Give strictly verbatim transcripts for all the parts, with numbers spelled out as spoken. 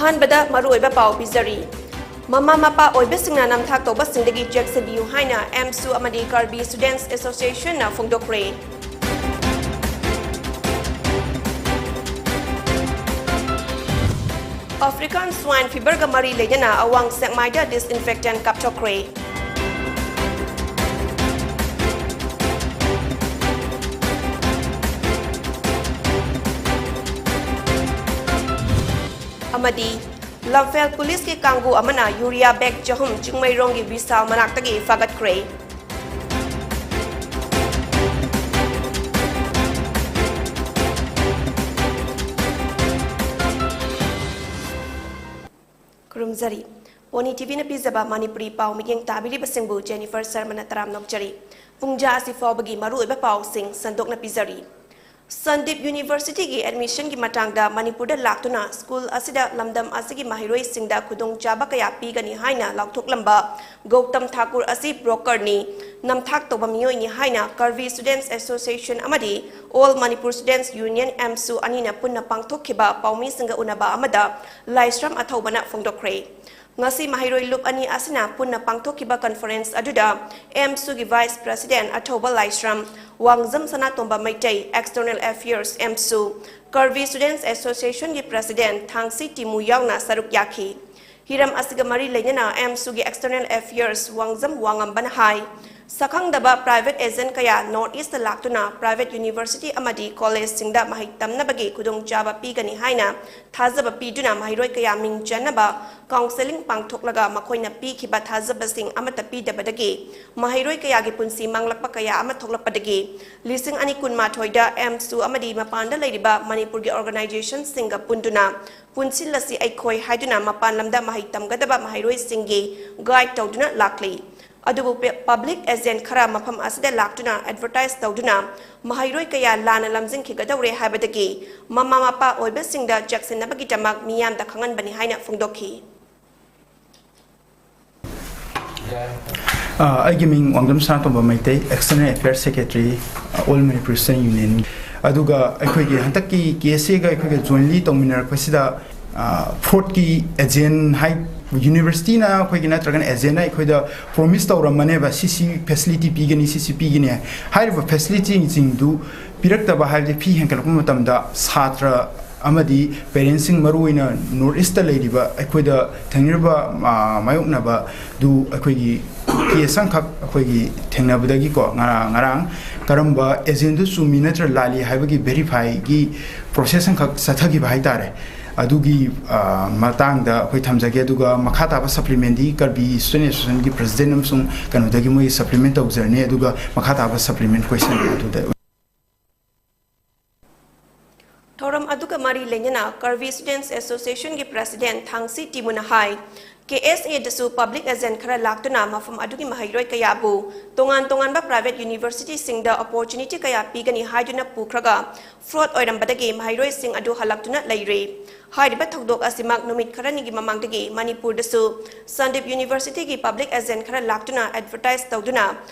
ꯑꯍꯥꯟꯕꯗ ꯃꯔꯨꯑꯣꯏꯕ ꯄꯥꯎ ꯄꯤꯖꯔꯤ꯫ ꯃꯃꯥ ꯃꯄꯥ ꯑꯣꯏꯕꯁꯤꯡꯅ ꯅꯝꯊꯥꯛ ꯇꯧꯕꯁꯤꯡꯗꯒꯤ ꯆꯦꯛꯁꯤꯟꯕꯤꯌꯨ ꯍꯥꯏꯅ ꯑꯦꯝꯁꯨ ꯑꯃꯗꯤ ꯀꯔꯕꯤ ꯁ꯭ꯇꯨꯗꯦꯟꯠꯁ ꯑꯦꯁꯣꯁꯤꯌꯦꯁꯟꯅ ꯐꯣꯡꯗꯣꯛꯈ꯭ꯔꯦ꯫ ꯑꯐ꯭ꯔꯤꯀꯥꯟ ꯁ꯭ꯋꯥꯏꯟ ꯐꯤꯚꯔꯒ ꯃꯔꯤ ꯂꯩꯅꯅ ꯑꯋꯥꯡ ꯁꯦꯛꯃꯥꯏꯗ ꯗꯤꯁꯏꯟꯐꯦꯛꯇꯦꯟꯠ ꯀꯥꯞꯊꯣꯛꯈ꯭ꯔꯦ꯫ ꯑꯃꯗꯤ ꯂꯝꯐꯦꯜ ꯄꯨꯂꯤꯁꯀꯤ ꯀꯥꯡꯕꯨ ꯑꯃꯅ ꯌꯨꯔꯤꯌꯥ ꯕꯦꯒ ꯆꯍꯨꯝ ꯆꯤꯡꯃꯩꯔꯣꯡꯒꯤ ꯕꯤꯁꯥꯜ ꯃꯅꯥꯛꯇꯒꯤ ꯐꯥꯒꯠꯈ꯭ꯔꯦ꯫ ꯈꯨꯔꯨꯝꯖꯔꯤ꯫ ꯄꯣꯅꯤ ꯇꯤꯚꯤꯅ ꯄꯤꯖꯕ ꯃꯅꯤꯄꯨꯔꯤ ꯄꯥꯎ ꯃꯤꯠꯌꯦꯡ ꯇꯥꯕꯤꯔꯤꯕꯁꯤꯡꯕꯨ ꯖꯦꯅꯤꯐꯔ ꯁꯔꯃꯅ ꯇꯔꯥꯝꯅ ꯑꯣꯛꯆꯔꯤ꯫ ꯄꯨꯡꯖꯥ ꯑꯁꯤ ꯐꯥꯎꯕꯒꯤ ꯃꯔꯨꯑꯣꯏꯕ ꯄꯥꯎꯁꯤꯡ ꯁꯟꯗꯣꯛꯅ ꯄꯤꯖꯔꯤ꯫ ꯁꯟꯗꯤꯞ ꯌꯨꯅꯤꯚꯔꯁꯤꯇꯤꯒꯤ ꯑꯦꯗꯃꯤꯁꯟꯒꯤ ꯃꯇꯥꯡꯗ ꯃꯅꯤꯄꯨꯔꯗ ꯂꯥꯛꯇꯨꯅ ꯁ꯭ꯀꯨꯜ ꯑꯁꯤꯗ ꯂꯝꯗꯝ ꯑꯁꯤꯒꯤ ꯃꯍꯩꯔꯣꯏꯁꯤꯡꯗ ꯈꯨꯗꯣꯡꯆꯥꯕ ꯀꯌꯥ ꯄꯤꯒꯅꯤ ꯍꯥꯏꯅ ꯂꯥꯎꯊꯣꯛꯂꯝꯕ ꯒꯧꯇꯝ ꯊꯥꯀꯨꯔ ꯑꯁꯤ ꯕ꯭ꯔꯣꯀꯔꯅꯤ, ꯅꯝꯊꯥꯛ ꯇꯧꯕ ꯃꯤꯑꯣꯏꯅꯤ ꯍꯥꯏꯅ ꯀꯔꯕꯤ ꯁ꯭ꯇꯨꯗꯦꯟꯠꯁ ꯑꯦꯁꯣꯁꯤꯌꯦꯁꯟ ꯑꯃꯗꯤ ꯑꯣꯜ ꯃꯅꯤꯄꯨꯔ ꯁ꯭ꯇꯨꯗꯦꯟꯠꯁ ꯌꯨꯅꯤꯌꯟ, ꯑꯦꯝꯁꯨ, ꯑꯅꯤꯅ ꯄꯨꯟꯅ ꯄꯥꯡꯊꯣꯛꯈꯤꯕ ꯄꯥꯎꯃꯤꯁꯤꯡꯒ ꯎꯅꯕ ꯑꯃꯗ ꯂꯥꯏꯁ꯭ꯔꯝ ꯑꯊꯧꯕꯅ ꯐꯣꯡꯗꯣꯛꯈ꯭ꯔꯦ꯫ ꯉꯁꯤ ꯃꯍꯩꯔꯣꯏ ꯂꯨꯞ ꯑꯅꯤ ꯑꯁꯤꯅ ꯄꯨꯟꯅ ꯄꯥꯡꯊꯣꯛꯈꯤꯕ ꯀꯟꯐꯔꯦꯟꯁ ꯑꯗꯨꯗ ꯑꯦꯝꯁꯨꯒꯤ ꯚꯥꯏꯁ ꯄ꯭ꯔꯦꯁꯤꯗꯦꯟꯠ ꯑꯊꯧꯕ ꯂꯥꯏꯁ꯭ꯔꯝ, ꯋꯥꯡꯖꯝ ꯁꯅꯥꯇꯣꯝꯕ ꯃꯩꯇꯩ, ꯑꯦꯛꯁꯇꯔꯅꯦꯜ ꯑꯦꯐꯤꯌꯔꯁ, ꯑꯦꯝꯁꯨ, ꯀꯔꯕꯤ ꯁ꯭ꯇꯨꯗꯦꯟꯠꯁ ꯑꯦꯁꯣꯁꯤꯌꯦꯁꯟꯒꯤ ꯄ꯭ꯔꯦꯁꯤꯗꯦꯟꯠ ꯊꯥꯡꯁꯤ ꯇꯤꯃꯨ ꯌꯥꯎꯅ ꯁꯔꯨꯛ ꯌꯥꯈꯤ꯫ ꯍꯤꯔꯝ ꯑꯁꯤꯒ ꯃꯔꯤ ꯂꯩꯅꯅ ꯑꯦꯝꯁꯨꯒꯤ ꯑꯦꯛꯁꯇꯔꯅꯦꯜ ꯑꯦꯐꯤꯌꯔꯁ ꯋꯥꯡꯖꯝ ꯋꯥꯉꯝꯕꯅ ꯍꯥꯏ, ꯁꯛꯈꯪꯗꯕ ꯄ꯭ꯔꯥꯏꯚꯦꯠ ꯑꯦꯖꯦꯟꯠ ꯀꯌꯥ ꯅꯣꯔꯠ ꯏꯁꯇ ꯂꯥꯛꯇꯨꯅ ꯄ꯭ꯔꯥꯏꯚꯦꯠ ꯌꯨꯅꯤꯚꯔꯁꯤꯇꯤ ꯑꯃꯗꯤ ꯀꯣꯂꯦꯖꯁꯤꯡꯗ ꯃꯍꯩ ꯇꯝꯅꯕꯒꯤ ꯈꯨꯗꯣꯡꯆꯥꯕ ꯄꯤꯒꯅꯤ ꯍꯥꯏꯅ ꯊꯥꯖꯕ ꯄꯤꯗꯨꯅ ꯃꯍꯩꯔꯣꯏ ꯀꯌꯥ ꯃꯤꯡ ꯆꯟꯅꯕ ꯀꯥꯎꯟꯁꯦꯂꯤꯡ ꯄꯥꯡꯊꯣꯛꯂꯒ ꯃꯈꯣꯏꯅ ꯄꯤꯈꯤꯕ ꯊꯥꯖꯕꯁꯤꯡ ꯑꯃꯠꯇ ꯄꯤꯗꯕꯗꯒꯤ ꯃꯍꯩꯔꯣꯏ ꯀꯌꯥꯒꯤ ꯄꯨꯟꯁꯤ ꯃꯥꯡꯂꯛꯄ ꯀꯌꯥ ꯑꯃ ꯊꯣꯛꯂꯛꯄꯗꯒꯤ ꯂꯤꯁꯤꯡ ꯑꯅꯤ ꯀꯨꯟꯃꯥꯊꯣꯏꯗ ꯑꯦꯝꯁꯨ ꯑꯃꯗꯤ ꯃꯄꯥꯟꯗ ꯂꯩꯔꯤꯕ ꯃꯅꯤꯄꯨꯔꯒꯤ ꯑꯣꯔꯒꯅꯥꯏꯖꯦꯁꯟꯁꯤꯡꯒ ꯄꯨꯟꯗꯨꯅ ꯄꯨꯟꯁꯤꯜꯂꯁꯤ ꯑꯩꯈꯣꯏ ꯍꯥꯏꯗꯨꯅ ꯃꯄꯥꯟ ꯂꯝꯗ ꯃꯍꯩ ꯇꯝꯒꯗꯕ ꯃꯍꯩꯔꯣꯏꯁꯤꯡꯒꯤ ꯒꯥꯏꯗ ꯇꯧꯗꯨꯅ ꯂꯥꯛꯂꯤ꯫ ꯑꯗꯨꯕꯨ ꯄꯦ-, ꯄꯕ꯭ꯂꯤꯛ ꯑꯦꯖꯦꯟꯠ ꯈꯔ ꯃꯐꯝ ꯑꯁꯤꯗ ꯂꯥꯛꯇꯨꯅ ꯑꯦꯗꯚꯔꯇꯥꯏꯖ ꯇꯧꯗꯨꯅ ꯃꯍꯩꯔꯣꯏ ꯀꯌꯥ ꯂꯥꯟꯅ ꯂꯝꯖꯤꯡꯈꯤꯒꯗꯧꯔꯦ ꯍꯥꯏꯕꯗꯒꯤ ꯃꯃꯥ ꯃꯄꯥ ꯑꯣꯏꯕꯁꯤꯡꯗ ꯆꯦꯛꯁꯤꯟꯅꯕꯒꯤꯗꯃꯛ ꯃꯤꯌꯥꯝꯗ ꯈꯪꯍꯟꯕꯅꯤ ꯍꯥꯏꯅ ꯐꯣꯡꯗꯣꯛꯈꯤ꯫ ꯑ, ꯑꯩꯒꯤ ꯃꯤꯡ ꯋꯥꯡꯖꯝ ꯁꯅꯥꯇꯣꯝꯕ ꯃꯩꯇꯩ, External Affairs Secretary, ꯑ, All Manipur Student Union꯫ ꯑꯗꯨꯒ ꯑꯩꯈꯣꯏꯒꯤ ꯍꯟꯗꯛꯀꯤ ꯀꯦ ꯑꯦꯁ ꯑꯦꯒ ꯑꯩꯈꯣꯏꯒ jointly ꯇꯧꯃꯤꯟꯅꯔꯛꯄꯁꯤꯗ ꯐ꯭ꯔꯣꯗꯀꯤ ꯑꯦꯖꯦꯟ ꯍꯥꯏ, ꯌꯨꯅꯤꯚꯔꯁꯤꯇꯤꯅ ꯑꯩꯈꯣꯏꯒꯤ ꯅꯠꯇ꯭ꯔꯒꯅ ꯑꯦꯖꯦꯟꯅ ꯑꯩꯈꯣꯏꯗ ꯄ꯭ꯔꯣꯃꯤꯁ ꯇꯧꯔꯝꯃꯅꯦꯕ, ꯁꯤ ꯁꯤ ꯐꯦꯁꯤꯂꯤꯇꯤ ꯄꯤꯒꯅꯤ, ꯁꯤ ꯁꯤ ꯄꯤꯒꯅꯤ꯫ ꯍꯥꯏꯔꯤꯕ ꯐꯦꯁꯤꯂꯤꯇꯤꯁꯤꯡꯗꯨ ꯄꯤꯔꯛꯇꯕ ꯍꯥꯏꯕꯗꯤ ꯐꯤ ꯍꯦꯟꯒꯠꯂꯛꯄ ꯃꯇꯝꯗ ꯁꯥꯇ꯭ꯔ ꯑꯃꯗꯤ ꯄꯦꯔꯦꯟꯁꯁꯤꯡ, ꯃꯔꯨꯑꯣꯏꯅ ꯅꯣꯔꯠ ꯏꯁꯇ ꯂꯩꯔꯤꯕ ꯑꯩꯈꯣꯏꯗ ꯊꯦꯡꯅꯔꯤꯕ, ꯃꯥ-, ꯃꯥꯌꯣꯛꯅꯕꯗꯨ ꯑꯩꯈꯣꯏꯒꯤ ꯀꯦꯁ ꯑꯃꯈꯛ ꯑꯩꯈꯣꯏꯒꯤ ꯊꯦꯡꯅꯕꯗꯒꯤꯀꯣ, ꯉꯔꯥꯡ, ꯉꯔꯥꯡ ꯀꯔꯝꯕ ꯑꯦꯖꯦꯟꯗꯨ ꯆꯨꯝꯃꯤ ꯅꯠꯇ꯭ꯔ ꯂꯥꯜꯂꯤ ꯍꯥꯏꯕꯒꯤ ꯚꯦꯔꯤꯐꯥꯏꯒꯤ ꯄ꯭ꯔꯣꯁꯦꯁ ꯑꯃꯈꯛ ꯆꯠꯊꯈꯤꯕ ꯍꯥꯏ ꯇꯥꯔꯦ꯫ ꯑꯗꯨꯒꯤ, ꯑ, ꯃꯇꯥꯡꯗ ꯑꯩꯈꯣꯏ ꯊꯝꯖꯒꯦ꯫ ꯑꯗꯨꯒ ꯃꯈꯥ ꯇꯥꯕ ꯁꯄ꯭ꯂꯤꯃꯦꯟꯗꯤ ꯀꯔꯕꯤ ꯁ꯭ꯇꯨꯗꯦꯟ ꯑꯦꯁꯣꯁꯤꯌꯦꯁꯟꯒꯤ ꯄ꯭ꯔꯁꯤꯗꯦꯟ ꯑꯃꯁꯨꯡ ꯀꯩꯅꯣꯗꯒꯤ ꯃꯣꯏꯒꯤ ꯁꯄ꯭ꯂꯤꯃꯦꯟ ꯇꯧꯖꯔꯅꯤ꯫ ꯑꯗꯨꯒ ꯃꯈꯥ ꯇꯥꯕ ꯁꯄ꯭ꯂꯤꯃꯦꯟ ꯀꯣꯏꯁꯟ ꯑꯗꯨꯗ ꯊꯧꯔꯝ ꯑꯗꯨꯒ ꯃꯔꯤ ꯂꯩꯅꯅ ꯀꯔꯕꯤ ꯁ꯭ꯇꯨꯗꯦꯟꯠꯁ ꯑꯦꯁꯣꯁꯤꯌꯦꯁꯟꯒꯤ ꯄ꯭ꯔꯁꯤꯗꯦꯟꯠ ꯊꯥꯡꯁꯤ ꯇꯤꯃꯨꯅ ꯍꯥꯏ, ꯀꯦ ꯑꯦꯁ ꯑꯦꯗꯁꯨ ꯄꯕ꯭ꯂꯤꯛ ꯑꯦꯖꯦꯟꯠ ꯈꯔ ꯂꯥꯛꯇꯨꯅ ꯃꯐꯝ ꯑꯗꯨꯒꯤ ꯃꯍꯩꯔꯣꯏ ꯀꯌꯥꯕꯨ ꯇꯣꯉꯥꯟ ꯇꯣꯉꯥꯟꯕ ꯄ꯭ꯔꯥꯏꯚꯦꯠ ꯌꯨꯅꯤꯚꯔꯁꯤꯇꯤꯁꯤꯡꯗ ꯑꯣꯄꯣꯔꯆꯨꯅꯤꯇꯤ ꯀꯌꯥ ꯄꯤꯒꯅꯤ ꯍꯥꯏꯗꯨꯅ ꯄꯨꯈ꯭ꯔꯒ ꯐ꯭ꯔꯣꯗ ꯑꯣꯏꯔꯝꯕꯗꯒꯤ ꯃꯍꯩꯔꯣꯏꯁꯤꯡ ꯑꯗꯨ ꯍꯜꯂꯛꯇꯨꯅ ꯂꯩꯔꯦ꯫ ꯍꯥꯏꯔꯤꯕ ꯊꯧꯗꯣꯛ ꯑꯁꯤꯃꯛ ꯅꯨꯃꯤꯠ ꯈꯔꯅꯤꯒꯤ ꯃꯃꯥꯡꯗꯒꯤ ꯃꯅꯤꯄꯨꯔꯗꯁꯨ ꯁꯟꯗꯤꯞ ꯌꯨꯅꯤꯚꯔꯁꯤꯇꯤꯒꯤ ꯄꯕ꯭ꯂꯤꯛ ꯑꯦꯖꯦꯟꯠ ꯈꯔ ꯂꯥꯛꯇꯨꯅ ꯑꯦꯗꯚꯔꯇꯥꯏꯖ ꯇꯧꯗꯨꯅ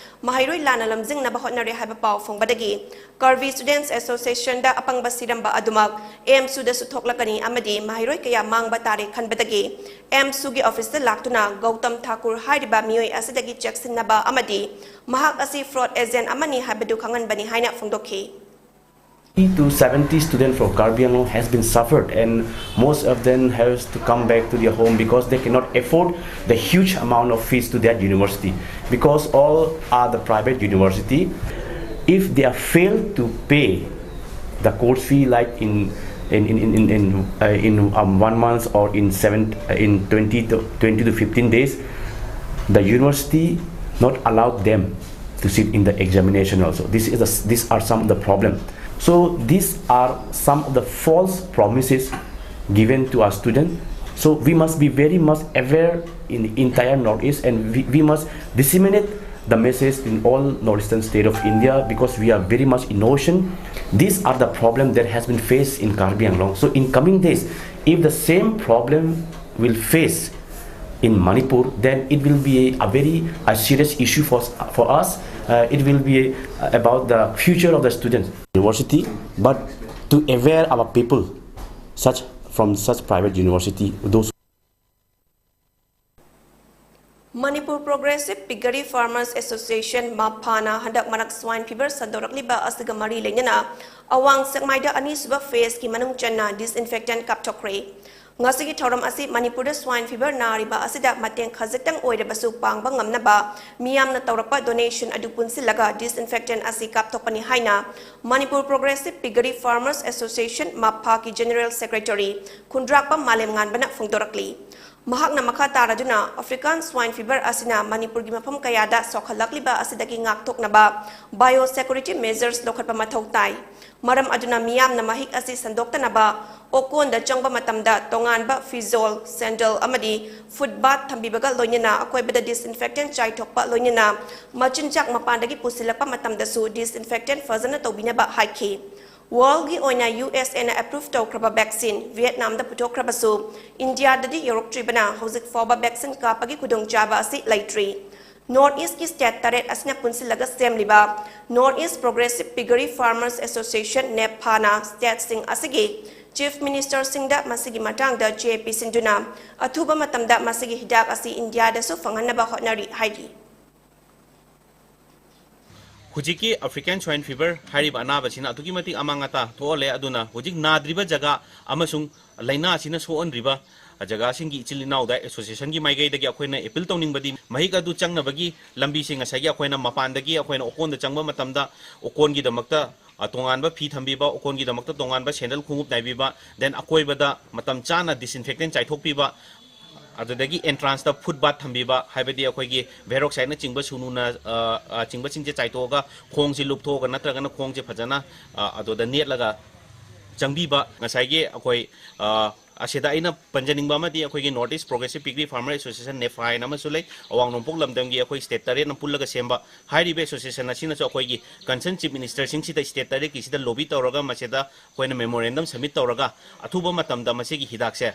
ꯃꯍꯩꯔꯣꯏ ꯂꯥꯟꯅ ꯂꯝꯖꯤꯡꯅꯕ ꯍꯣꯠꯅꯔꯦ ꯍꯥꯏꯕ ꯄꯥꯎ ꯐꯪꯕꯗꯒꯤ ꯀꯔꯕꯤ ꯁ꯭ꯇꯨꯗꯦꯟꯠꯁ ꯑꯦꯁꯣꯁꯤꯌꯦꯁꯟꯗ ꯑꯄꯪꯕ ꯁꯤꯔꯝꯕ ꯑꯗꯨꯃꯛ ꯑꯦꯝꯁꯨꯗꯁꯨ ꯊꯣꯛꯂꯛꯀꯅꯤ ꯑꯃꯗꯤ ꯃꯍꯩꯔꯣꯏ ꯀꯌꯥ ꯃꯥꯡꯕ ꯇꯥꯔꯦ ꯈꯟꯕꯗꯒꯤ ꯑꯦꯝꯁꯨꯒꯤ ꯑꯣꯐꯤꯁꯇ ꯂꯥꯛꯇꯨꯅ ꯒꯧꯇꯝ ꯊꯥꯀꯨꯔ ꯍꯥꯏꯔꯤꯕ ꯃꯤꯑꯣꯏ ꯑꯁꯤꯗꯒꯤ ꯆꯦꯛꯁꯤꯟꯅꯕ ꯑꯃꯗꯤ ꯃꯍꯥꯛ ꯑꯁꯤ ꯐ꯭ꯔꯣꯗ ꯑꯦꯖꯦꯟꯠ ꯑꯃꯅꯤ ꯍꯥꯏꯕꯗꯨ ꯈꯪꯍꯟꯕꯅꯤ ꯍꯥꯏꯅ ꯐꯣꯡꯗꯣꯛꯈꯤ꯫ To seventy students from Karbi Anglong has been suffered, and most of them has to come back to their home because they cannot afford the huge amount of fees to that university, because all are the private university. If they are failed to pay the course fee, like in in in in in, in, uh, in um, one month or in seven uh, in twenty to, twenty to fifteen days, the university not allowed them to sit in the examination also. This is the, these are some of the problem. So these are some of the false promises given to our students. So we must be very much aware in the entire Northeast, and we, we must disseminate the message in all northeastern state of India, because we are very much in ocean. These are the problem that has been faced in Karbi Anglong. So in coming days, if the same problem will face in Manipur, then it will be a very a serious issue for, for us. Uh, it will be about the future of the students. University, but to aware our people, such from such private university, those Manipur Progressive Piggery Farmers Association, ꯃꯥꯞꯐꯥꯅ ꯍꯟꯗꯛ ꯃꯔꯛ swine fever ꯁꯟꯗꯣꯔꯛꯂꯤꯕ ꯑꯁꯤꯒ ꯃꯔꯤ ꯂꯩꯅꯅ ꯑꯋꯥꯡ ꯁꯦꯛꯃꯥꯏꯗ ꯑꯅꯤꯁꯨꯕ phaseꯀꯤ ꯃꯅꯨꯡ ꯆꯟꯅ disinfectant ꯀꯥꯞꯊꯣꯛꯈ꯭ꯔꯦ꯫ ꯉꯁꯤꯒꯤ ꯊꯧꯔꯝ ꯑꯁꯤ ꯃꯅꯤꯄꯨꯔꯗ swine fever ꯅꯥꯔꯤꯕ ꯑꯁꯤꯗ ꯃꯇꯦꯡ ꯈꯖꯤꯛꯇꯪ ꯑꯣꯏꯔꯕꯁꯨ ꯄꯥꯡꯕ ꯉꯝꯅꯕ ꯃꯤꯌꯥꯝꯅ ꯇꯧꯔꯛꯄ donation ꯑꯗꯨ ꯄꯨꯟꯁꯤꯜꯂꯒ disinfectant ꯑꯁꯤ ꯀꯥꯞꯊꯣꯛꯄꯅꯤ ꯍꯥꯏꯅ Manipur Progressive Piggery Farmers Association, ꯃꯥꯞꯐꯥꯒꯤ General Secretary ꯈꯨꯟꯗ꯭ꯔꯥꯛꯄꯝ ꯃꯥꯂꯦꯝꯉꯥꯟꯕꯅ ꯐꯣꯡꯗꯣꯔꯛꯂꯤ꯫ ꯃꯍꯥꯛꯅ ꯃꯈꯥ ꯇꯥꯔꯗꯨꯅ African swine fever ꯑꯁꯤꯅ ꯃꯅꯤꯄꯨꯔꯒꯤ ꯃꯐꯝ ꯀꯌꯥꯗ ꯆꯥꯎꯈꯠꯂꯛꯂꯤꯕ ꯑꯁꯤꯗꯒꯤ ꯉꯥꯛꯊꯣꯛꯅꯕ biosecurity measures ꯂꯧꯈꯠꯄ ꯃꯊꯧ ꯇꯥꯏ꯫ ꯃꯔꯝ ꯑꯗꯨꯅ ꯃꯤꯌꯥꯝꯅ ꯃꯍꯤꯛ ꯑꯁꯤ ꯁꯟꯗꯣꯛꯇꯅꯕ ꯑꯣꯀꯣꯟꯗ ꯆꯪꯕ ꯃꯇꯝꯗ ꯇꯣꯉꯥꯟꯕ ꯐꯤꯖꯣꯜ, sandal ꯑꯃꯗꯤ foot bath ꯊꯝꯕꯤꯕꯒ ꯂꯣꯏꯅꯅ ꯑꯀꯣꯏꯕꯗ disinfectant ꯆꯥꯏꯊꯣꯛꯄ ꯂꯣꯏꯅꯅ ꯃꯆꯤꯟꯖꯥꯛ ꯃꯄꯥꯟꯗꯒꯤ ꯄꯨꯁꯤꯜꯂꯛꯄ ꯃꯇꯝꯗꯁꯨ disinfectant ꯐꯖꯅ ꯇꯧꯕꯤꯅꯕ ꯍꯥꯏꯈꯤ꯫ Worldꯒꯤ ꯑꯣꯏꯅ USAꯅ approve ꯇꯧꯈ꯭ꯔꯕ vaccine Vietnamꯗ ꯄꯨꯊꯣꯛꯈ꯭ꯔꯕꯁꯨ ꯏꯟꯗꯤꯌꯥꯗꯗꯤ ꯌꯧꯔꯛꯇ꯭ꯔꯤꯕꯅ ꯍꯧꯖꯤꯛ ꯐꯥꯎꯕ vaccine ꯀꯥꯞꯄꯒꯤ ꯈꯨꯗꯣꯡꯆꯥꯕ ꯑꯁꯤ ꯂꯩꯇ꯭ꯔꯤ꯫ North Eastꯀꯤ state ꯇꯔꯦꯠ ꯑꯁꯤꯅ ꯄꯨꯟꯁꯤꯜꯂꯒ ꯁꯦꯝꯂꯤꯕ North East Progressive Piggery Farmers Association, NEPFAꯅ stateꯁꯤꯡ ꯑꯁꯤꯒꯤ Chief Ministerꯁꯤꯡꯗ ꯃꯁꯤꯒꯤ ꯃꯇꯥꯡꯗ ꯆꯦ ꯄꯤꯁꯤꯟꯗꯨꯅ ꯑꯊꯨꯕ ꯃꯇꯝꯗ ꯃꯁꯤꯒꯤ ꯍꯤꯗꯥꯛ ꯑꯁꯤ ꯏꯟꯗꯤꯌꯥꯗꯁꯨ ꯐꯪꯍꯟꯅꯕ ꯍꯣꯠꯅꯔꯤ ꯍꯥꯏꯔꯤ꯫ ꯍꯧꯖꯤꯛꯀꯤ African swine fever ꯍꯥꯏꯔꯤꯕ ꯑꯅꯥꯕꯁꯤꯅ ꯑꯗꯨꯛꯀꯤ ꯃꯇꯤꯛ ꯑꯃꯥꯡ ꯑꯇꯥ ꯊꯣꯛꯍꯜꯂꯦ꯫ ꯑꯗꯨꯅ ꯍꯧꯖꯤꯛ ꯅꯥꯗ꯭ꯔꯤꯕ ꯖꯒꯥ ꯑꯃꯁꯨꯡ ꯂꯥꯏꯅꯥ ꯑꯁꯤꯅ ꯁꯣꯛꯍꯟꯗ꯭ꯔꯤꯕ ꯖꯒꯥꯁꯤꯡꯒꯤ ꯏꯆꯤꯜ ꯏꯅꯥꯎꯗ associationꯒꯤ ꯃꯥꯏꯀꯩꯗꯒꯤ ꯑꯩꯈꯣꯏꯅ appeal ꯇꯧꯅꯤꯡꯕꯗꯤ ꯃꯍꯤꯛ ꯑꯗꯨ ꯆꯪꯅꯕꯒꯤ ꯂꯝꯕꯤꯁꯦ ꯉꯁꯥꯏꯒꯤ ꯑꯩꯈꯣꯏꯅ ꯃꯄꯥꯟꯗꯒꯤ ꯑꯩꯈꯣꯏꯅ ꯑꯣꯀꯣꯟꯗ ꯆꯪꯕ ꯃꯇꯝꯗ ꯑꯣꯀꯣꯟꯒꯤꯗꯃꯛꯇ, ꯑ, ꯇꯣꯉꯥꯟꯕ ꯐꯤ ꯊꯝꯕꯤꯕ, ꯑꯣꯀꯣꯟꯒꯤꯗꯃꯛꯇ ꯇꯣꯉꯥꯟꯕ sandal ꯈꯣꯡꯎꯞ ꯅꯥꯏꯕꯤꯕ, then ꯑꯀꯣꯏꯕꯗ ꯃꯇꯝ ꯆꯥꯅ disinfectant ꯆꯥꯏꯊꯣꯛꯄꯤꯕ, ꯑꯗꯨꯗꯒꯤ entranceꯇ foot bath ꯊꯝꯕꯤꯕ, ꯍꯥꯏꯕꯗꯤ ꯑꯩꯈꯣꯏꯒꯤ peroxideꯅꯆꯤꯡꯕ ꯁꯨꯅꯨꯅ, ꯑ, ꯑ, ꯆꯤꯡꯕꯁꯤꯡꯁꯦ ꯆꯥꯏꯊꯣꯛꯑꯒ ꯈꯣꯡꯁꯦ ꯂꯨꯞꯊꯣꯛꯑꯒ ꯅꯠꯇ꯭ꯔꯒꯅ ꯈꯣꯡꯁꯦ ꯐꯖꯅ, ꯑ, ꯑꯗꯨꯗ ꯅꯦꯠꯂꯒ ꯆꯪꯕꯤꯕ꯫ ꯉꯁꯥꯏꯒꯤ ꯑꯩꯈꯣꯏ, ꯑ, ꯑꯁꯤꯗ ꯑꯩꯅ ꯄꯟꯖꯅꯤꯡꯕ ꯑꯃꯗꯤ ꯑꯩꯈꯣꯏꯒꯤ North East Progressive Piggery Farmer Association, NEPFA ꯍꯥꯏꯅ ꯑꯃꯁꯨ ꯂꯩ, ꯑꯋꯥꯡ ꯅꯣꯡꯄꯣꯛ ꯂꯝꯗꯝꯒꯤ ꯑꯩꯈꯣꯏ state ꯇꯔꯦꯠꯅ ꯄꯨꯜꯂꯒ ꯁꯦꯝꯕ꯫ ꯍꯥꯏꯔꯤꯕ association ꯑꯁꯤꯅꯁꯨ ꯑꯩꯈꯣꯏꯒꯤ concerned chief ministerꯁꯤꯡꯁꯤꯗ state ꯇꯔꯦꯠꯀꯤꯁꯤꯗ lobby ꯇꯧꯔꯒ ꯃꯁꯤꯗ ꯑꯩꯈꯣꯏꯅ memorandum submit ꯇꯧꯔꯒ ꯑꯊꯨꯕ ꯃꯇꯝꯗ ꯃꯁꯤꯒꯤ ꯍꯤꯗꯥꯛꯁꯦ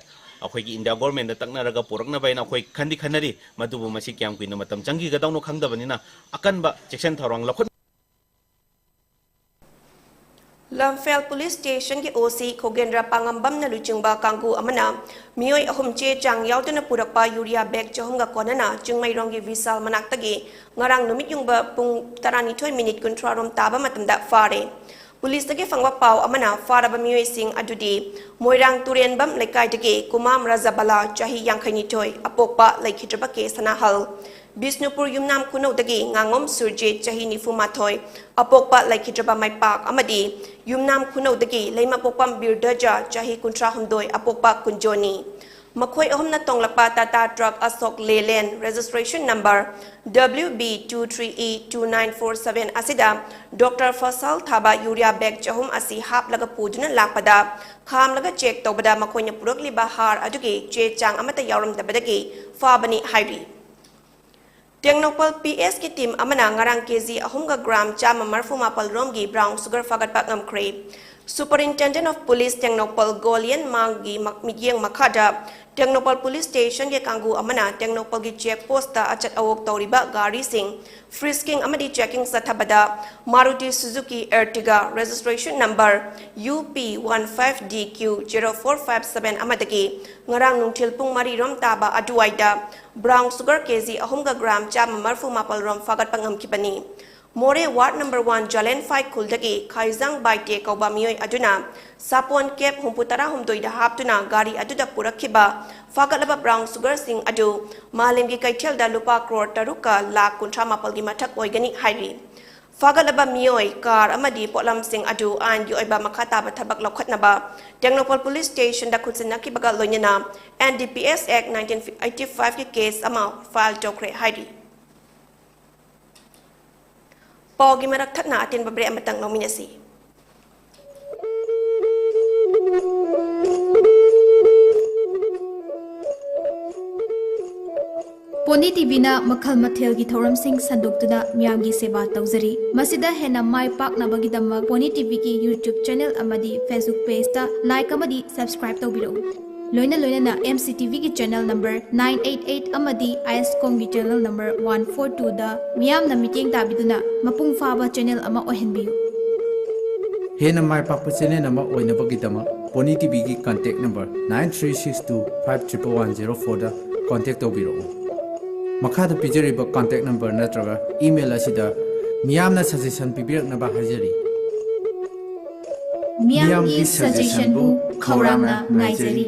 ꯑꯩꯈꯣꯏꯒꯤ ꯏꯟꯗꯤꯌꯥ governmentꯗ ꯇꯛꯅꯔꯒ ꯄꯨꯔꯛꯅꯕ ꯍꯥꯏꯅ ꯑꯩꯈꯣꯏ ꯈꯟꯗꯤ ꯈꯟꯅꯔꯤ꯫ ꯃꯗꯨꯕꯨ ꯃꯁꯤ ꯀꯌꯥꯝ ꯀꯨꯏꯅ ꯃꯇꯝ ꯆꯪꯈꯤꯒꯗꯧꯅꯣ ꯈꯪꯗꯕꯅꯤꯅ ꯑꯀꯟꯕ ꯆꯦꯛꯁꯤꯟ ꯊꯧꯔꯥꯡ ꯂꯧꯈꯠ ꯂꯝꯐꯦꯜ ꯄꯨꯂꯤꯁ ꯁ꯭ꯇꯦꯁꯟꯒꯤ ꯑꯣ ꯁꯤ ꯈꯣꯒꯦꯟꯗ꯭ꯔ ꯄꯥꯉꯝꯕꯝꯅ ꯂꯨꯆꯤꯡꯕ ꯀꯥꯡꯕꯨ ꯑꯃꯅ ꯃꯤꯑꯣꯏ ꯑꯍꯨꯝ ꯆꯦ ꯆꯥꯡ ꯌꯥꯎꯗꯅ ꯄꯨꯔꯛꯄ ꯌꯨꯔꯤꯌꯥ ꯕꯦꯒ ꯆꯍꯨꯝꯒ ꯀꯣꯟꯅꯅ ꯆꯤꯡꯃꯩꯔꯣꯡꯒꯤ ꯚꯤꯁꯥꯜ ꯃꯅꯥꯛꯇꯒꯤ ꯉꯔꯥꯡ ꯅꯨꯃꯤꯠ ꯌꯨꯡꯕ ꯄꯨꯡ ꯇꯔꯥꯅꯤꯊꯣꯏ ꯃꯤꯅꯤꯠ ꯀꯨꯟꯊ꯭ꯔꯥ ꯔꯣꯝ ꯇꯥꯕ ꯃꯇꯝꯗ ꯐꯥꯔꯦ꯫ ꯄꯨꯂꯤꯁꯇꯒꯤ ꯐꯪꯕ ꯄꯥꯎ ꯑꯃꯅ ꯐꯥꯔꯕ ꯃꯤꯑꯣꯏꯁꯤꯡ ꯑꯗꯨꯗꯤ ꯃꯣꯏꯔꯥꯡ ꯇꯨꯔꯦꯟꯕꯝ ꯂꯩꯀꯥꯏꯗꯒꯤ ꯀꯨꯃꯥꯝ ꯔꯥꯖꯥꯕꯂꯥ, ꯆꯍꯤ ꯌꯥꯡꯈꯩꯅꯤꯊꯣꯏ, ꯑꯄꯣꯛꯄ ꯂꯩꯈꯤꯗ꯭ꯔꯕ ꯀꯦ ꯁꯅꯥꯍꯜ, ꯕꯤꯁꯅꯨꯄꯨꯔ ꯌꯨꯝꯅꯥꯝ ꯈꯨꯅꯧꯗꯒꯤ ꯉꯥꯉꯣꯝ ꯁꯨꯔꯖꯤꯠ, ꯆꯍꯤ ꯅꯤꯐꯨ ꯃꯥꯊꯣꯏ, ꯑꯄꯣꯛꯄ ꯂꯩꯈꯤꯗ꯭ꯔꯕ ꯃꯥꯏꯄꯥꯛ, ꯑꯃꯗꯤ ꯌꯨꯝꯅꯥꯝ ꯈꯨꯅꯧꯗꯒꯤ ꯂꯩꯃꯄꯣꯛꯄꯝ ꯕꯤꯔꯗꯖ, ꯆꯍꯤ ꯀꯨꯟꯊ꯭ꯔꯥ ꯍꯨꯝꯗꯣꯏ, ꯑꯄꯣꯛꯄ ꯀꯨꯟꯖꯣꯅꯤ꯫ ꯃꯈꯣꯏ ꯑꯍꯨꯝꯅ ꯇꯣꯡꯂꯛꯄ Tata truck Ashok Leyland, registration number W B two three E two nine four seven ꯑꯁꯤꯗ ꯗꯣꯛꯇꯔ ꯐꯁꯜ ꯊꯥꯕ ꯌꯨꯔꯤꯌꯥ ꯕꯦꯒ ꯆꯍꯨꯝ ꯑꯁꯤ ꯍꯥꯞꯂꯒ ꯄꯨꯗꯨꯅ ꯂꯥꯛꯄꯗ, ꯈꯥꯝꯂꯒ ꯆꯦꯛ ꯇꯧꯕꯗ ꯃꯈꯣꯏꯅ ꯄꯨꯔꯛꯂꯤꯕ ꯍꯥꯔ ꯑꯗꯨꯒꯤ ꯆꯦ ꯆꯥꯡ ꯑꯃꯠꯇ ꯌꯥꯎꯔꯝꯗꯕꯗꯒꯤ ꯐꯥꯕꯅꯤ ꯍꯥꯏꯔꯤ꯫ ꯇꯦꯡꯅꯧꯄꯜ P S ꯀꯤ ꯇꯤꯝ ꯑꯃꯅ ꯉꯔꯥꯡ ꯀꯦ ꯖꯤ ꯑꯍꯨꯝꯒ ꯒ꯭ꯔꯥꯝ ꯆꯥꯝꯃ ꯃꯔꯐꯨ ꯃꯥꯄꯜ ꯔꯣꯝꯒꯤ ꯕ꯭ꯔꯥꯎꯟ ꯁꯨꯒꯔ ꯐꯥꯒꯠꯄ ꯉꯝꯈ꯭ꯔꯦ꯫ Superintendent of Police ꯇꯦꯡꯅꯧꯄꯜ ꯒꯣꯂꯤꯌꯟ ꯃꯥꯡꯒꯤ ꯃ-, ꯃꯤꯠꯌꯦꯡ ꯃꯈꯥꯗ ꯇꯦꯡꯅꯧꯄꯜ ꯄꯨꯂꯤꯁ ꯁ꯭ꯇꯦꯁꯟꯒꯤ ꯀꯥꯡꯕꯨ ꯑꯃꯅ ꯇꯦꯡꯅꯧꯄꯜꯒꯤ ꯆꯦꯛ ꯄꯣꯁꯇ ꯑꯆꯠ ꯑꯋꯣꯛ ꯇꯧꯔꯤꯕ ꯒꯥꯔꯤꯁꯤꯡ ꯐ꯭ꯔꯤꯁꯀꯤꯡ ꯑꯃꯗꯤ ꯆꯦꯀꯤꯡ ꯆꯠꯊꯕꯗ Maruti Suzuki Ertiga registration number U P one five D Q zero four five seven ꯑꯃꯗꯒꯤ ꯉꯔꯥꯡ ꯅꯨꯡꯊꯤꯜ ꯄꯨꯡ ꯃꯔꯤ ꯔꯣꯝ ꯇꯥꯕ ꯑꯗꯨꯋꯥꯏꯗ ꯕ꯭ꯔꯥꯎꯟ ꯁꯨꯒꯔ ꯀꯦ ꯖꯤ ꯑꯍꯨꯝꯒ ꯒ꯭ꯔꯥꯝ ꯆꯥꯝꯃ ꯃꯔꯐꯨ ꯃꯥꯄꯜ ꯔꯣꯝ ꯐꯥꯒꯠꯄ ꯉꯝꯈꯤꯕꯅꯤ꯫ ꯃꯣꯔꯦ ꯋꯥꯔꯗ ꯅꯝꯕꯔ ꯋꯥꯟ ꯖꯂꯦꯟꯐꯥꯏ ꯈꯨꯜꯗꯒꯤ ꯈꯥꯏꯖꯥꯡ ꯕꯥꯏꯇꯦ ꯀꯧꯕ ꯃꯤꯑꯣꯏ ꯑꯗꯨꯅ ꯁꯥꯄꯣꯟ ꯀꯦꯞ ꯍꯨꯝꯐꯨ ꯇꯔꯥꯍꯨꯝꯗꯣꯏꯗ ꯍꯥꯞꯇꯨꯅ ꯒꯥꯔꯤ ꯑꯗꯨꯗ ꯄꯨꯔꯛꯈꯤꯕ ꯐꯥꯒꯠꯂꯕ ꯕ꯭ꯔꯥꯎꯟ ꯁꯨꯒꯔꯁꯤꯡ ꯑꯗꯨ ꯃꯥꯂꯦꯝꯒꯤ ꯀꯩꯊꯦꯜꯗ ꯂꯨꯄꯥ ꯀ꯭ꯔꯣꯔ ꯇꯔꯨꯛꯀ ꯂꯥꯈ ꯀꯨꯟꯊ꯭ꯔꯥ ꯃꯥꯄꯜꯒꯤ ꯃꯊꯛ ꯑꯣꯏꯒꯅꯤ ꯍꯥꯏꯔꯤ꯫ ꯐꯥꯒꯠꯂꯕ ꯃꯤꯑꯣꯏ, ꯀꯥꯔ ꯑꯃꯗꯤ ꯄꯣꯠꯂꯝꯁꯤꯡ ꯑꯗꯨ ꯑꯥꯏꯟꯒꯤ ꯑꯣꯏꯕ ꯃꯈꯥ ꯇꯥꯕ ꯊꯕꯛ ꯂꯧꯈꯠꯅꯕ ꯇꯦꯡꯅꯧꯄꯜ ꯄꯨꯂꯤꯁ ꯁ꯭ꯇꯦꯁꯟꯗ ꯈꯨꯠꯁꯤꯟꯅꯈꯤꯕꯒ ꯂꯣꯏꯅꯅ N D P S Act nineteen eighty five ꯀꯤ ꯀꯦꯁ ꯑꯃ ꯐꯥꯏꯜ ꯇꯧꯈ꯭ꯔꯦ ꯍꯥꯏꯔꯤ꯫ ꯄꯥꯎꯒꯤ ꯃꯔꯛ ꯊꯠꯅ ꯑꯇꯦꯟꯕ ꯕ꯭ꯔꯦꯛ ꯑꯃꯇꯪ ꯂꯧꯃꯤꯟꯅꯁꯤ꯫ ꯄꯣꯅꯤ ꯇꯤꯚꯤꯅ ꯃꯈꯜ ꯃꯊꯦꯜꯒꯤ ꯊꯧꯔꯝꯁꯤꯡ ꯁꯟꯗꯣꯛꯇꯨꯅ ꯃꯤꯌꯥꯝꯒꯤ ꯁꯦꯕꯥ ꯇꯧꯖꯔꯤ꯫ ꯃꯁꯤꯗ ꯍꯦꯟꯅ ꯃꯥꯏ ꯄꯥꯛꯅꯕꯒꯤꯗꯃꯛ ꯄꯣꯅꯤ ꯇꯤꯚꯤꯒꯤ YouTube ꯆꯦꯅꯦꯜ ꯑꯃꯗꯤ Facebook ꯄꯦꯖꯇ ꯂꯥꯏꯛ ꯑꯃꯗꯤ ꯁꯕꯁꯀ꯭ꯔꯥꯏꯕ ꯇꯧꯕꯤꯔꯛꯎ꯫ ꯂꯣꯏꯅ ꯂꯣꯏꯅꯅ M C T Vꯒꯤ channel number nine eight eight ꯑꯃꯗꯤ ꯑꯥꯏ ꯑꯦꯁ ꯀꯣꯝꯒꯤ ꯆꯦꯅꯦꯜ ꯅꯝꯕꯔ one four twoꯗ ꯃꯤꯌꯥꯝꯅ ꯃꯤꯠꯌꯦꯡ ꯇꯥꯕꯤꯗꯨꯅ ꯃꯄꯨꯡ ꯐꯥꯕ ꯆꯦꯅꯦꯜ ꯑꯃ ꯑꯣꯏꯍꯟꯕꯤꯌꯨ꯫ ꯍꯦꯟꯅ ꯃꯥꯏ ꯄꯥꯛꯄ ꯆꯦꯅꯦꯜ ꯑꯃ ꯑꯣꯏꯅꯕꯒꯤꯗꯃꯛ Pony TVꯒꯤ contact number nine three six two five triple one zero fourꯗ contact ꯇꯧꯕꯤꯔꯛꯎ꯫ ꯃꯈꯥꯗ ꯄꯤꯖꯔꯤꯕ contact number ꯅꯠꯇ꯭ꯔꯒ email ꯑꯁꯤꯗ ꯃꯤꯌꯥꯝꯅ suggestion ꯄꯤꯕꯤꯔꯛꯅꯕ ꯍꯥꯏꯖꯔꯤ꯫ ꯃꯤꯌꯥꯝꯒꯤ suggestionꯕꯨ ꯈꯧꯔꯥꯡꯅ ꯉꯥꯏꯖꯔꯤ꯫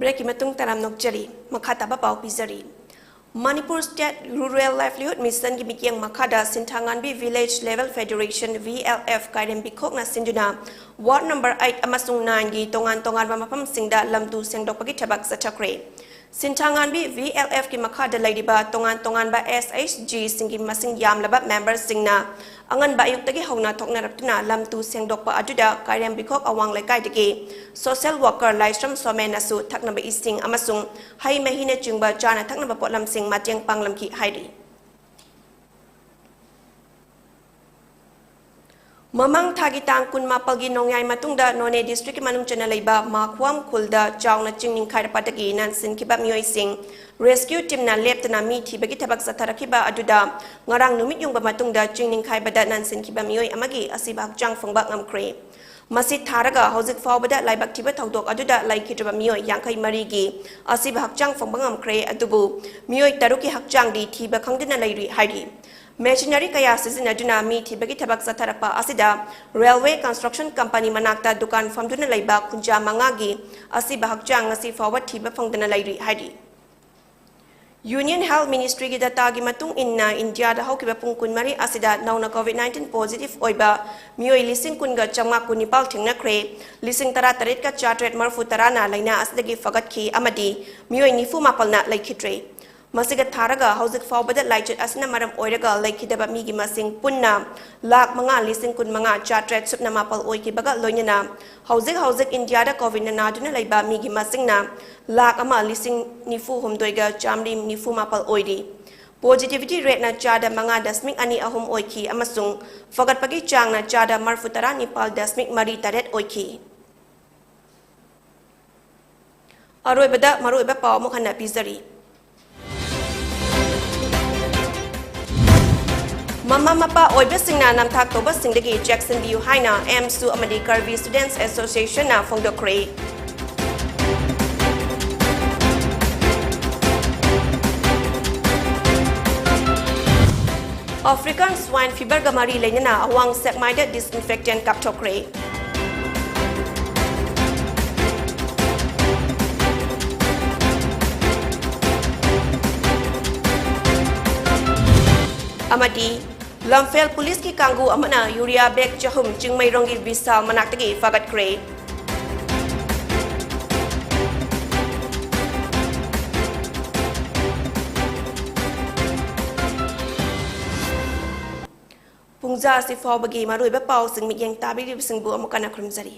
Breakꯀꯤ ꯃꯇꯨꯡ ꯇꯔꯥꯝꯅ ꯑꯣꯛꯆꯔꯤ꯫ ꯃꯈꯥ ꯇꯥꯕ ꯄꯥꯎ ꯄꯤꯖꯔꯤ꯫ Manipur State Rural Livelihood Missionꯒꯤ ꯃꯤꯠꯌꯦꯡ ꯃꯈꯥꯗ ꯁꯤꯟꯊꯥꯉꯥꯟꯕꯤ Village Level Federation, VLF, ꯀꯥꯏꯔꯦꯝꯕꯤꯈꯣꯛꯅ ꯁꯤꯟꯗꯨꯅ ward number eight ꯑꯃꯁꯨꯡ nineꯒꯤ ꯇꯣꯉꯥꯟ ꯇꯣꯉꯥꯟꯕ ꯃꯐꯝꯁꯤꯡꯗ ꯂꯝ ꯇꯨ ꯁꯦꯡꯗꯣꯛꯄꯒꯤ ꯊꯕꯛ ꯆꯠꯊꯈ꯭ꯔꯦ꯫ ꯁꯤꯟꯊꯥꯉꯥꯟꯕꯤ VLFꯀꯤ ꯃꯈꯥꯗ ꯂꯩꯔꯤꯕ ꯇꯣꯉꯥꯟ ꯇꯣꯉꯥꯟꯕ SHGꯁꯤꯡꯒꯤ ꯃꯁꯤꯡ ꯌꯥꯝꯂꯕ memberꯁꯤꯡꯅ ꯑꯉꯟꯕ ꯑꯌꯨꯛꯇꯒꯤ ꯍꯧꯅ ꯊꯣꯛꯅꯔꯛꯇꯨꯅ ꯂꯝ ꯇꯨ ꯁꯦꯡꯗꯣꯛꯄ ꯑꯗꯨꯗ ꯀꯥꯏꯔꯦꯝꯕꯤꯈꯣꯛ ꯑꯋꯥꯡ ꯂꯩꯀꯥꯏꯗꯒꯤ social worker ꯂꯥꯏꯁ꯭ꯔꯝ ꯁꯣꯃꯦꯟꯅꯁꯨ ꯊꯛꯅꯕ ꯏꯁꯤꯡ ꯑꯃꯁꯨꯡ ꯍꯩ ꯃꯍꯤꯅꯆꯤꯡꯕ ꯆꯥꯅ ꯊꯛꯅꯕ ꯄꯣꯠꯂꯝꯁꯤꯡ ꯃꯇꯦꯡ ꯄꯥꯡꯂꯝꯈꯤ ꯍꯥꯏꯔꯤ꯫ ꯃꯃꯥꯡ ꯊꯥꯒꯤ ꯇꯥꯡ ꯀꯨꯟꯃꯥꯄꯜꯒꯤ ꯅꯣꯡꯌꯥꯏ ꯃꯇꯨꯡꯗ ꯅꯣꯅꯦ districtꯀꯤ ꯃꯅꯨꯡ ꯆꯟꯅ ꯂꯩꯕ ꯃꯥꯈꯨꯋꯥꯝ ꯈꯨꯜꯗ ꯆꯥꯎꯅ ꯆꯤꯡ ꯅꯤꯡꯈꯥꯏꯔꯛꯄꯗꯒꯤ ꯅꯟꯁꯤꯟꯈꯤꯕ ꯃꯤꯑꯣꯏꯁꯤꯡ rescue teamꯅ ꯂꯦꯞꯇꯅ ꯃꯤ ꯊꯤꯕꯒꯤ ꯊꯕꯛ ꯆꯠꯊꯔꯛꯈꯤꯕ ꯑꯗꯨꯗ ꯉꯔꯥꯡ ꯅꯨꯃꯤꯠ ꯌꯨꯡꯕ ꯃꯇꯨꯡꯗ ꯆꯤꯡ ꯅꯤꯡꯈꯥꯏꯕꯗ ꯅꯟꯁꯤꯟꯈꯤꯕ ꯃꯤꯑꯣꯏ ꯑꯃꯒꯤ ꯑꯁꯤꯕ ꯍꯛꯆꯥꯡ ꯐꯪꯕ ꯉꯝꯈ꯭ꯔꯦ꯫ ꯃꯁꯤ ꯊꯥꯔꯒ ꯍꯧꯖꯤꯛ ꯐꯥꯎꯕꯗ ꯂꯥꯏꯕꯛ ꯊꯤꯕ ꯊꯧꯗꯣꯛ ꯑꯗꯨꯗ ꯂꯩꯈꯤꯗ꯭ꯔꯕ ꯃꯤꯑꯣꯏ ꯌꯥꯡꯈꯩ ꯃꯔꯤꯒꯤ ꯑꯁꯤꯕ ꯍꯛꯆꯥꯡ ꯐꯪꯕ ꯉꯝꯈ꯭ꯔꯦ, ꯑꯗꯨꯕꯨ ꯃꯤꯑꯣꯏ ꯇꯔꯨꯛꯀꯤ ꯍꯛꯆꯥꯡꯗꯤ ꯊꯤꯕ ꯈꯪꯗꯅ ꯂꯩꯔꯤ ꯍꯥꯏꯔꯤ꯫ Machinery ꯀꯌꯥ ꯁꯤꯖꯤꯟꯅꯗꯨꯅ ꯃꯤ ꯊꯤꯕꯒꯤ ꯊꯕꯛ ꯆꯠꯊꯔꯛꯄ ꯑꯁꯤꯗ railway construction company ꯃꯅꯥꯛꯇ ꯗꯨꯀꯥꯟ ꯐꯝꯗꯨꯅ ꯂꯩꯕ ꯈꯨꯟꯖꯥ ꯃꯉꯥꯒꯤ ꯑꯁꯤꯕ ꯍꯛꯆꯥꯡ ꯉꯁꯤ ꯐꯥꯎꯕ ꯊꯤꯕ ꯐꯪꯗꯅ ꯂꯩꯔꯤ ꯍꯥꯏꯔꯤ꯫ Union Health Ministryꯒꯤ dataꯒꯤ ꯃꯇꯨꯡ ꯏꯟꯅ, ꯏꯟꯗꯤꯌꯥꯗ ꯍꯧꯈꯤꯕ ꯄꯨꯡ ꯀꯨꯟꯃꯔꯤ ꯑꯁꯤꯗ ꯅꯧꯅ COVID nineteen positive ꯑꯣꯏꯕ ꯃꯤꯑꯣꯏ ꯂꯤꯁꯤꯡ ꯀꯨꯟꯒ ꯆꯥꯝꯃꯉꯥ ꯀꯨꯟꯅꯤꯄꯥꯜ ꯊꯦꯡꯅꯈ꯭ꯔꯦ, ꯂꯤꯁꯤꯡ ꯇꯔꯥꯇꯔꯦꯠꯀ ꯆꯥꯇ꯭ꯔꯦꯠ ꯃꯔꯤꯐꯨ ꯇꯔꯥꯅ ꯂꯥꯏꯅꯥ ꯑꯁꯤꯗꯒꯤ ꯐꯒꯠꯈꯤ ꯑꯃꯗꯤ ꯃꯤꯑꯣꯏ ꯅꯤꯐꯨ ꯃꯥꯄꯜꯅ ꯂꯩꯈꯤꯗ꯭ꯔꯦ꯫ ꯃꯁꯤꯒ ꯊꯥꯔꯒ ꯍꯧꯖꯤꯛ ꯐꯥꯎꯕꯗ ꯂꯥꯏꯆꯠ ꯑꯁꯤꯅ ꯃꯔꯝ ꯑꯣꯏꯔꯒ ꯂꯩꯈꯤꯗꯕ ꯃꯤꯒꯤ ꯃꯁꯤꯡ ꯄꯨꯟꯅ ꯂꯥꯈ ꯃꯉꯥ ꯂꯤꯁꯤꯡ ꯀꯨꯟꯃꯉꯥ ꯆꯥꯇ꯭ꯔꯦꯠ ꯁꯨꯞꯅ ꯃꯥꯄꯜ ꯑꯣꯏꯈꯤꯕꯒ ꯂꯣꯏꯅꯅ ꯍꯧꯖꯤꯛ ꯍꯧꯖꯤꯛ ꯏꯟꯗꯤꯌꯥꯗ COVIDꯅ ꯅꯥꯗꯨꯅ ꯂꯩꯕ ꯃꯤꯒꯤ ꯃꯁꯤꯡꯅ ꯂꯥꯈ ꯑꯃ ꯂꯤꯁꯤꯡ ꯅꯤꯐꯨ ꯍꯨꯝꯗꯣꯏꯒ ꯆꯥꯃꯔꯤ ꯅꯤꯐꯨ ꯃꯥꯄꯜ ꯑꯣꯏꯔꯤ꯫ Positivity rateꯅ ꯆꯥꯗ ꯃꯉꯥ ꯗꯁꯃꯤꯛ ꯑꯅꯤ ꯑꯍꯨꯝ ꯑꯣꯏꯈꯤ ꯑꯃꯁꯨꯡ ꯐꯒꯠꯄꯒꯤ ꯆꯥꯡꯅ ꯆꯥꯗ ꯃꯔꯤꯐꯨ ꯇꯔꯥ ꯅꯤꯄꯥꯜ ꯗꯁꯃꯤꯛ ꯃꯔꯤ ꯇꯔꯦꯠ ꯑꯣꯏꯈꯤ꯫ ꯑꯔꯣꯏꯕꯗ ꯃꯔꯨꯑꯣꯏꯕ ꯄꯥꯎ ꯑꯃꯨꯛ ꯍꯟꯅ ꯄꯤꯖꯔꯤ꯫ ꯃꯃꯥ ꯃꯄꯥ ꯑꯣꯏꯕꯁꯤꯡꯅ ꯅꯝꯊꯥꯛ ꯇꯧꯕꯁꯤꯡꯗꯒꯤ ꯆꯦꯛꯁꯤꯟꯕꯤꯌꯨ ꯍꯥꯏꯅ ꯑꯦꯝꯁꯨ ꯑꯃꯗꯤ ꯀꯔꯕꯤ ꯁ꯭ꯇꯨꯗꯦꯟꯠꯁ ꯑꯦꯁꯣꯁꯤꯌꯦꯁꯟꯅ ꯐꯣꯡꯗꯣꯛꯈ꯭ꯔꯦ꯫ ꯑꯐ꯭ꯔꯤꯀꯥꯟ ꯁ꯭ꯋꯥꯏꯟ ꯐꯤꯚꯔꯒ ꯃꯔꯤ ꯂꯩꯅꯅ ꯑꯋꯥꯡ ꯁꯦꯛꯃꯥꯏꯗ ꯗꯤꯁꯏꯟꯐꯦꯛꯇꯦꯟꯠ ꯀꯥꯞꯊꯣꯛꯈ꯭ꯔꯦ꯫ ꯑꯃꯗꯤ ꯂꯝꯐꯦꯜ ꯄꯨꯂꯤꯁꯀꯤ ꯀꯥꯡꯕꯨ ꯑꯃꯅ ꯌꯨꯔꯤꯌꯥ ꯕꯦꯒ ꯆꯍꯨꯝ ꯆꯤꯡꯃꯩꯔꯣꯡꯒꯤ ꯕꯤꯁꯥꯜ ꯃꯅꯥꯛꯇꯒꯤ ꯐꯥꯒꯠꯈ꯭ꯔꯦ꯫ ꯄꯨꯡꯖꯥ ꯑꯁꯤ ꯐꯥꯎꯕꯒꯤ ꯃꯔꯨꯑꯣꯏꯕ ꯄꯥꯎꯁꯤꯡ ꯃꯤꯠꯌꯦꯡ ꯇꯥꯕꯤꯔꯤꯕꯁꯤꯡꯕꯨ ꯑꯃꯨꯛ ꯍꯟꯅ ꯈꯨꯔꯨꯝꯖꯔꯤ꯫